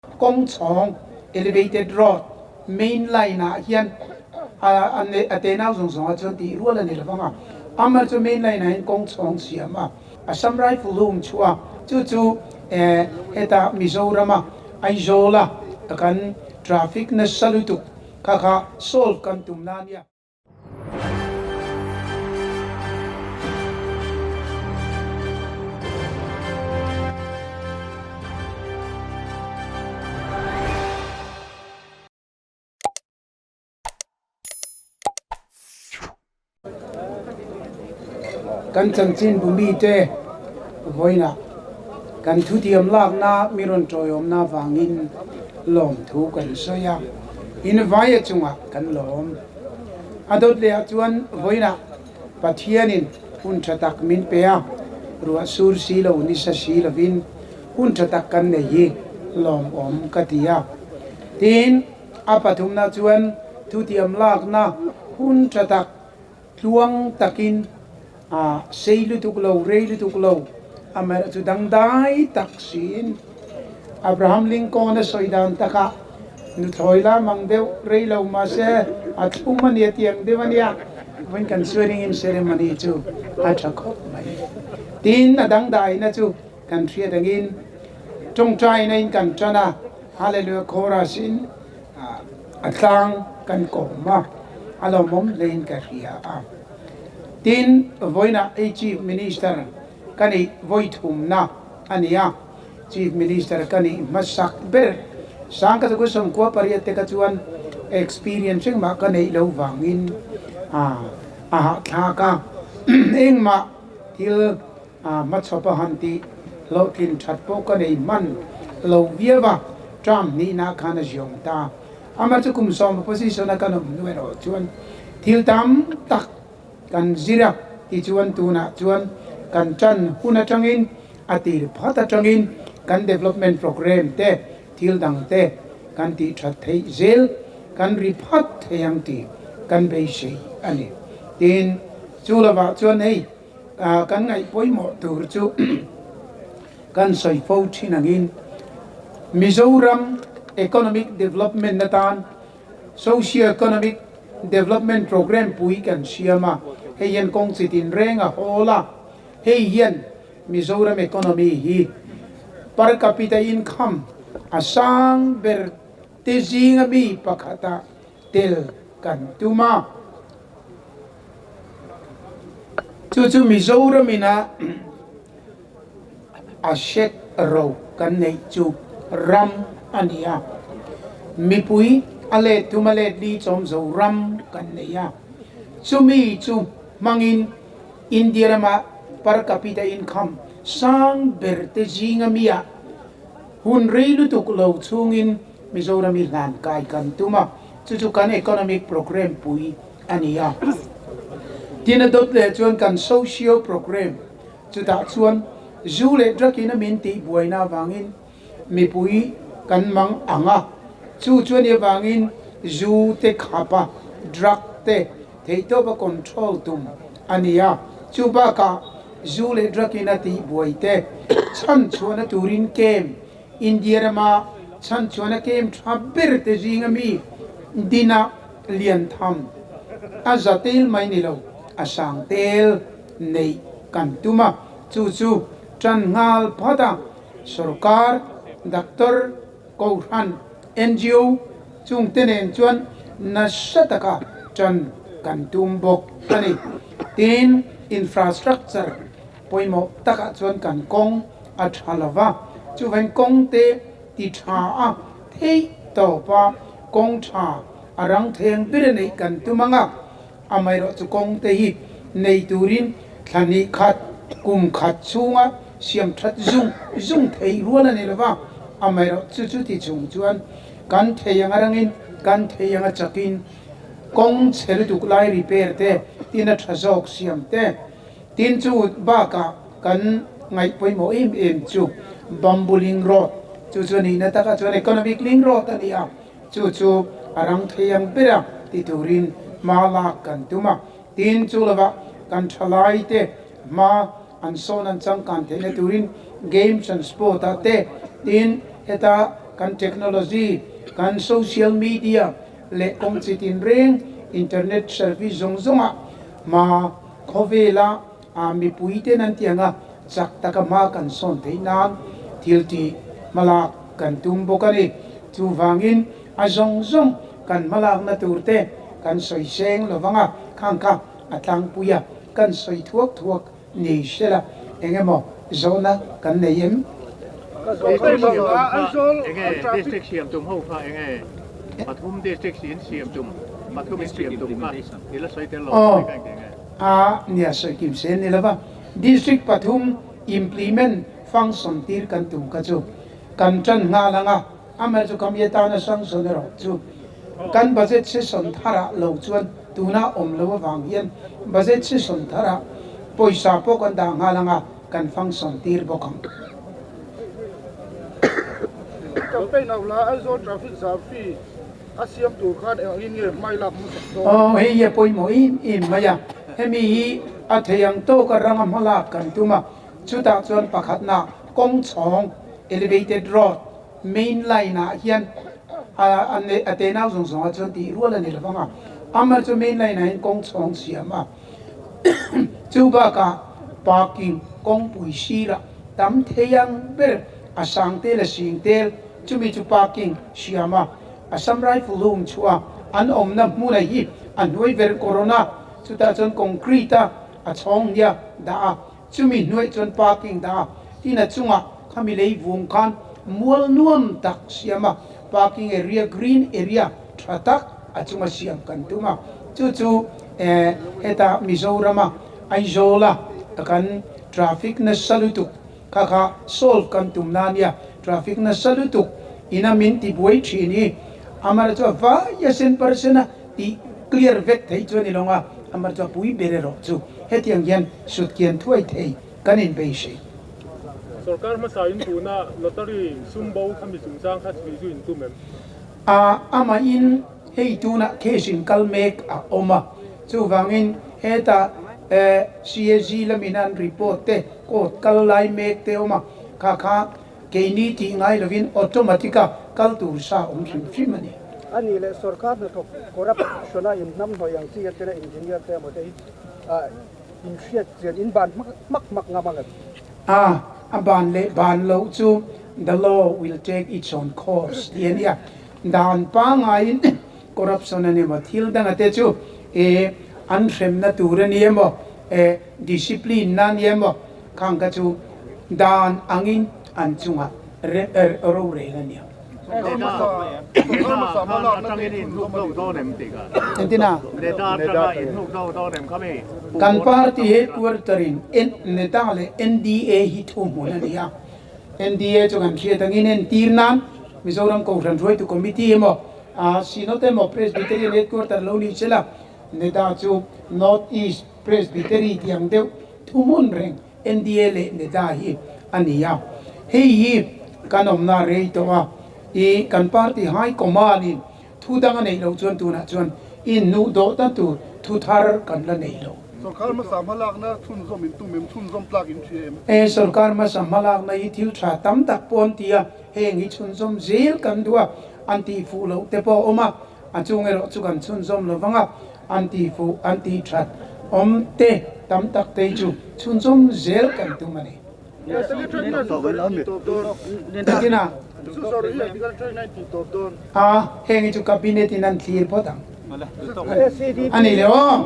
Kawng chhawng, elevated road, main line ah hian a tenau zawng zawng ah chuan tih rual a ni lo vang a, amah chu main line ah hian kawng chhawng siam a, Assam Rifle hung chhuah a, chu chu heta Mizoram a Aizawl a kan traffic nasa lutuk kha kha solve kan tum na nia. Kan chanchin bumite vawiinah kan thutiam lakna mi rawn tawiawmna vangin lawmthu kan sawi a, in vaia chungah kan lawm. A dawt leh ah chuan vawiinah Pathianin hun tha tak min pe a, ruah sur si lo nisa si lovin hun tha tak kan nei hi lawmawm ka ti a. Tin, a pathumna chuan thutiam lakna hun tha tak tluang takin a sei lutuk lo, rei lutuk lo, amaherawhchu dangdai tak siin Abraham Lincoln a sawi dan takah nuthlawi la mang deuh rei lo mahse a thlum a nia tiang deuh a nia, vawiin kan swearing in ceremony chu a tha khawp mai. Tin, a dangdaina chu kan hriat angin tawngtaina in kan tan a, Hallelujah chorus in a tlang kan kawm a, a lawmawm hlein ka hria a. Tin, vawiinah hei Chief Minister ka nih vawi thumna a ni a, Chief Minister ka nih hmasak ber Sangkathaku sawmkua pariat te kha chuan experience engmah ka neih lo vangin a hahthlak a, engmah thil hmachhawp a han tih hlawhtlin that pawh ka nei hman lo viau a, term hnihna khan a ziawm ta. Amah chu kum sawm opposition a kan awm hnu erawh chuan thil tam tak kan zir a, tichuan tunah chuan kan tan hun atangin a tir phat atangin kan development programme te thil dang te kan tih that theih zel kan ri phat thei ang tih kan beisei a ni. Tin, chu lovah chuan hei kan ngaih pawimawh tur chu kan sawi fo thin angin Mizoram economic development atan Socio-economic Development Programme pui kan siam a, hei hian kawng chi tinreng a hawl a, hei hian Mizoram economy hi per capita income a sang ber te zinga mi pakhata tel kan tum a. Chu chu Mizoram ina a hret ro kan neih chu ram a ni a, mipui a let thum a let li chawm zo ram kan nei a, chumi chu hmangin India rama per capita income sang ber te zinga mia hun rei lutuk lo chhungin Mizoram i hlan kai kan tum a, chu chu kan economic programme pui a ni a. Tin a dawt leh chuan kan socio programme Chutah chuan zu leh drug in a min tih buaina avangin mipui kan mang ang a, chu chuan i avangin zu te khap a, drug te theihtawp a control tum a ni a. Chu bakah zu leh drug in a tih buai te chhan chhuahna turin camp India rama chhan chhuahna camp tha ber te zinga mi dina lian tham a za tel mai ni lo, a sang tel. neih kan tum a, chu chu tan nghal phat a, sorkar, doctor, kohhran, ngo chungte nen chuan nasa taka tan kan tum bawk a ni. Tin, infrastructure pawimawh takah chuan kan kawng a tha lo va, chuvangin kawng te ti tha a theih tawp a, kawng tha a rang theng ber a neih kan tum ang a. Amaherawhchu kawng te hi nei turin thla hnih khat, kum khat chhunga siam that zung zung thei rual a ni lo va, amaherawhchu chuti chung chuan kan thei anga rangin, kan thei anga chakin kawng chhe lutuk lai repair te, tin a tha zawk siam te, tin chu bakah kan ngaih pawimawh em em chu Bamboo Link Road chu chu a nihna takah chuan Economic Link Road a ni a. Chu chu a rang thei ang ber a ti turin hma lak kan tum a, tin chu lovah kan thalai te hma an sawn an changkan theihna turin games and sport ah te tin heta kan technology, kan social media leh kawng chi tinreng internet service zawng zawngah hma khawvela mipui ten an ti ang a, chak taka hma kan sawn theih nan thil tih hmalak kan tum bawk a ni. Chuvangin a zawng zawng kan hmalakna tur te kan sawi seng lo vang a, khang kha a tlangpui a, kan sawi thuak thuak Ni sela, eng emaw zawhna kan nei em? Enge district siam tum ho kha enge pathum district in siam tum pathum in siam tum kha i la sawi tel lo Aw a nia sawi kim se ni lova district pathum implement function tir kan tum kha chu kan tan nghal ang a amaherawhchu chu kami atana sanction erawh chu kan budget session tharah lo chuan tuna awm lo avang hian budget session tharah pawisa pawh kan dah nghal ang a, kan function tir bawk ang. Campaign auh la Aizawl traffic zam fee a siam tur khan eng angin nge hmai lak hmasak dawn? Aw hei hi a pawimawh em em mai a, hemi hi a thei ang tawka ranga hma lak kan tum a, chutah chuan pakhatna kawng chhawng, elevated road, Main line ah hian a tenau zawng zawng ah chuan tih rual a ni lovang a, amah chu main line ah hian kawng chhawng siam a, chu bakah parking kawngpui sirah tam thei ang ber a sang tel a sing tel chumi chu parking siam a, Assam Rifle hung chhuah an awmna hmuna hi a hnuai ver corona chutah chuan concrete a a chhawng nia dah a. Chumi hnuaih chuan parking dah a, tin a chungah khami lei vung khan mual nuam tak siam a, parking area green area tha tak a chunga siam kan tum a, chu chu eh heta Mizorama Aizawla kan traffic nasa lutuk kha kha solve kan tum na ania, traffic nasa lutuk ina min ti buai thin hi amara chu a vai a sen percent a tih clear vek theih chu a ni lo a, amara chu a pui ber erawh chu. Hetiang hian sutkian thuai thei kan inbeisei. Sorkar hmasa in tuna lottery sum bo kha mi chungchang kha chhui zu in tum em? A, amahin hei tunah case in kal mek a awm a, chuvangin heta CAG lamin an report te court kal lai mek te awm a, kha kha Keini tih ngai lovin automatic a kal tur sa awm hrim hrim a ni. A nih leh sorkar hnathawk corruption a inhnamhnawih ang chi atena engineer te emaw te hi inhriat chian in ban hmak hmak hmak ngam ang em? A, a ban leh ban loh chu the law will take its own course tih a nia. Dan pangaiin corruption a ni emaw thil danga te chu e an hremna tur a ni emaw e discipline na a ni emaw Khang kha chu dan angin an chungah rorel a nia. Entina? Kan party headquarter in NEDA leh NDA hi thuhmun a ni a. NDA chu kan hriat angin entir nan Mizoram Kohhran Hruaitu Committee emaw, Synod emaw Presbyterian headquarter lo ni sela, NEDA chu North East Presbytery tih ang deuh Thuhmun reng NDA leh NEDA hi a ni a, hei hi kan awmna rei tawh a, i kan party high command in thu dang a neih loh chuan tunah chuan inhnuh dawh ta tur thu thar kan la nei lo. Sorkar hmasa hmalakna chhunzawm in tum em? Chhunzawm tlak in hria em? E, sorkar hmasa hmalakna hi thil tha tam tak pawh an ti a, heng hi chhunzawm zel kan duh a, an tih fuh loh te pawh a awm a, a chung erawh chu kan chhunzawm lo vang a, An tih fuh, an tih that awm te tam tak te chu chhunzawm zel kan tum a ni. Engtin a? A, heng hi chu cabinet in an thlir phawt ang. A ni le aw.